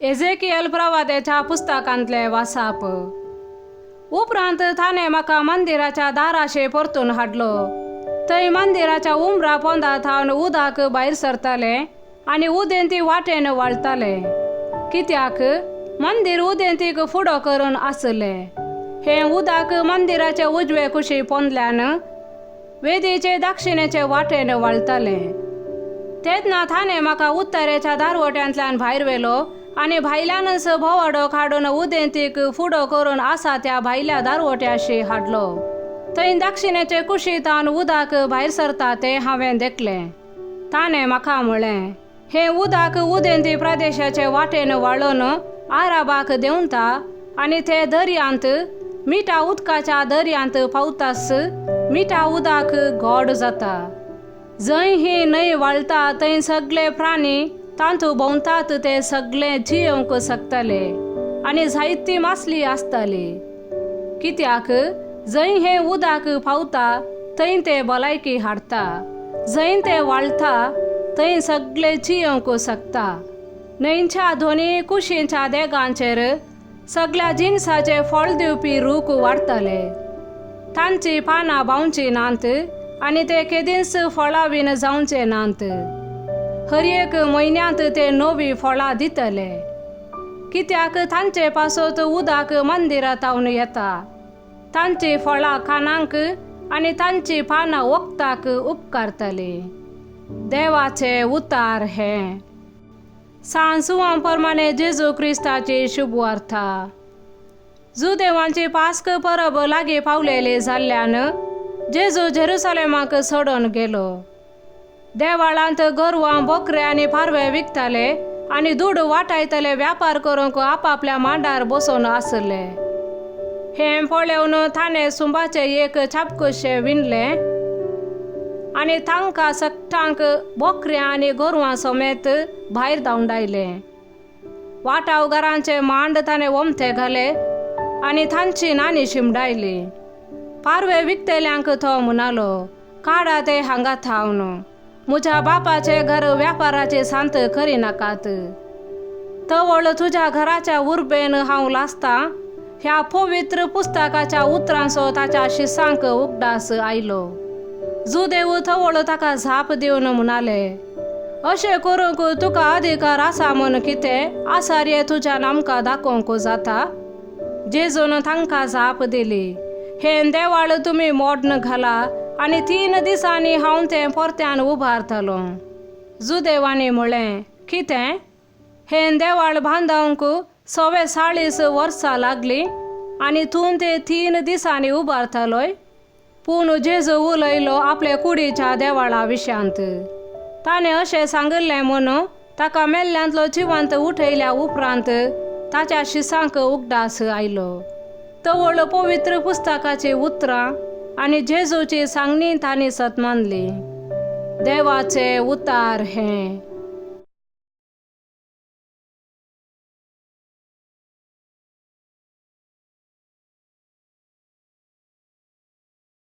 एझेकियल प्रवाद्याच्या पुस्तकांतले वासाप. उपरांत ताणें म्हाका मंदिराच्या दाराशे परतून हाडलो. थंय मंदिराच्या उमरा पोंदा थावन उदक भायर सरतालें आनी उदेंती वाटेन वाळतालें, कित्याक मंदीर उदेंतीक फुडो करून आसलें. हें उदक मंदिराचे उजवे कुशी पोंदल्यान वेदीचे दक्षिणेचे वाटेन वाळतालें. तेन्ना ताणें म्हाका उत्तरेच्या दारवट्यांतल्यान भायर व्हेलो आनी भायल्यानच भोंवाडो काडून उदेंतीक फुडो करून आसा त्या भायल्या दारवट्याशी हाडलो. थंय दक्षिणेचे कुशींत उदक भायर सरता तें हांवें देखलें. ताणें म्हाका म्हळें, हें उदक उदेंती प्रदेशाचे वाटेन वाळोवन आराबाक देंवता आनी ते दर्यांत मिठा उदकाच्या दर्यांत पावतास मिठा उदक गोड जाता. जंय ही न्हंय वाळटा थंय सगळे प्राणी तांतू भोंवतात ते सगळे जियोवंक शकताले आनी जायती मासली आसताली, कित्याक जंय हें उदक पावता थंय ते भलायकी हाडटा, जंय ते वाळटा थंय सगळे जियोवंक शकता. न्हंयच्या दोनी कुशींच्या देगांचेर सगळ्या जिनसाचे फळ दिवपी रूख वाडटाले. तांची पानां बावची नात आनी ते केदींच फळां बीन जावचे नात. हर एक म्हयन्यांत ते नवी फळां दितले, कित्याक तांचे पासत उदक मंदिरांत येता. तांची फळां खाणांक आनी तांची पानां वखदाक उपकारतली. देवाचे उतार हें. सांसुवां प्रमाणे जेजू क्रिस्ताची शुभवार्ता. जुदेवांची पास्क परब लागीं पावलेली जाल्ल्यान जेजू जेरुसलेमाक सोडून गेलो. देवाळांत गोरवां, बोकरे आनी पारवे विकताले आनी दुडू वाटायतले व्यापार करूंक आपापल्या मांडार बसून आसले. हें पळोवन ताणें सुंबाचें एक छापकुशें विणलें आनी तांकां सगटांक बोकऱ्यां आनी गोरवां समेत भायर धांवडायलें. वाटावगारांचे मांड ताणें ओमथे घाले आनी तांची नाणी शिमडायली. पारवे विकतल्यांक तो म्हणालो, काडा ते हांगा थावन, म्हज्या बापाचे घर व्यापाराचे सांत करिनाकात. तवळ तुज्या घराच्या उर्बेन हांव लासतां. ह्या पवित्र पुस्तकाच्या उतरांचो ताच्या शिसांक उगडास आयलो. जुदेव तवळ ताका जाप दिवन म्हणाले, अशें करूंक तुका अधिकार आसा म्हूण कितें आसार्य तुज्यान आमकां दाखोवंक जाता? जेजून तांकां जाप दिली, हें देवाळ तुमी मोड्न घाला आनी 3 दिसांनी हांव तें परत्यान उबारतलो. जुदेवांनी म्हळें, कितें? हें देवाळ बांदूंक 44 वर्सां लागलीं आनी तूं तें 3 दिसांनी उबारतलोय? पूण जेजू उलयलो आपले कुडीच्या देवाळा विशयांत. ताणें अशें सांगिल्लें म्हणून ताका मेल्ल्यांतलो जिवंत उठयल्या उपरांत ताच्या शिसांक उगडास आयलो. तवळ पवित्र पुस्तकाची उतरां आनी जेजूची सांगणी तांणी सत मानली. देवाचे उतार हें.